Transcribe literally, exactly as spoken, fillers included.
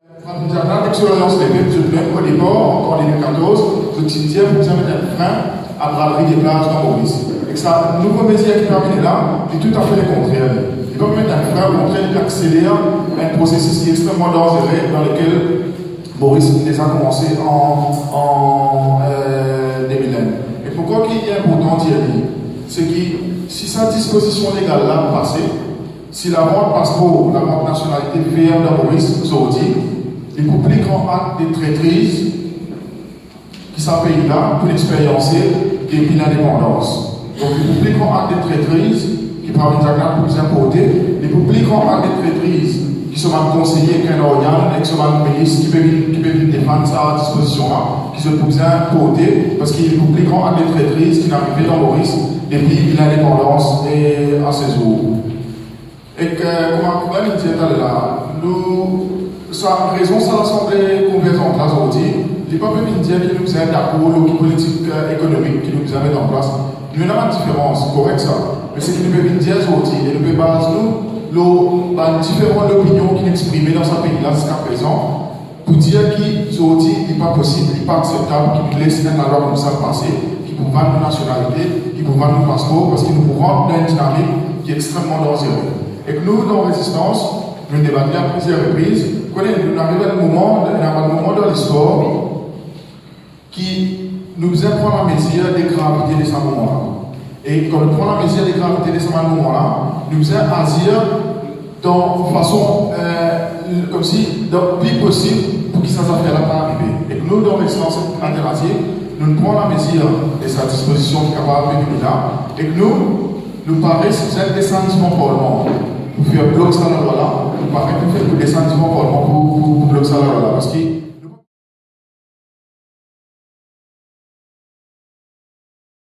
Frater Jacques Nat ek Surveillance des Peuples, zot mem, o depar, an de mil katorz, zot ti dir pou bizin met enn frin a bradri de plaz dan Moris. Ek sa nouvo mezir ki pe arive la, li toutafe lekontrer. Li pa met enn frin, okontrer, li akseler enn prosesis ki extrememan danzere, dan lekel Moris inn deza koumanse an, an, euh, de mil enn. E poukwa ki li inportan dir li, se ki si sa dispozision legal la pase, si lavant paspor, lavant nasionalite fer dan Moris zordi, li pou pli gran akt de tretriz ki sa pei la pou experyanse depi lindepandans. Donk, li pou pli gran akt de tretriz ki Pravin Jagnat pou bizin porte, li pou pli gran akt de tretriz ki so bann konseye, ek enn organ, ek so bann minis ki pe vinn, ki pe vinn defann sa dispozision la, ki zot pou bizin porte, parski li pou pli gran akt de tretriz ki inn arive dan Moris depi lindepandans e a se zour. Ek, euh, kouma, kouma nou dir taler la, nou, sa rezon sa Lasanble Konverzant la zordi, li pa pe vinn dir ki nou bizin dakor lor ki politik, euh, ekonomik ki nou bizin met an plas. Nou ena bann diferans, korek sa. Me seki nou pe vinn dir zordi, e nou pe baz nou lor bann diferan lopinion ki inn exprime dan sa pei la ziska prezan, pou dir ki zordi li pa posib, li pa akseptab ki nou les enn lalwa koumsa pase, ki pou vann nou nasionalite, ki pou vann nou paspor, parski nou pou rant dan enn dinamik ki extrememan danzere. Ek nou, dan Rezistans, nou debat li a plizier repriz, kone, nou ariv a enn moman, enn moman dan listwar, ki nou bizin pran lamezir de gravite de sa moman la. E kan nou pran lamezir de gravite de sa bann moman la, nou bizin azir dan fason, euh, koumsi, dan pli posib pou ki sa zafer la pa arive. Ek nou, dan Rezistans Alternativ, nou pran lamezir de sa dispozision ki kapav vini la. Ek nou, nou pare si bizin desann divan parlman pou fer blok sa lalwa la, nou pare pou fer, pou desann divan parlman pou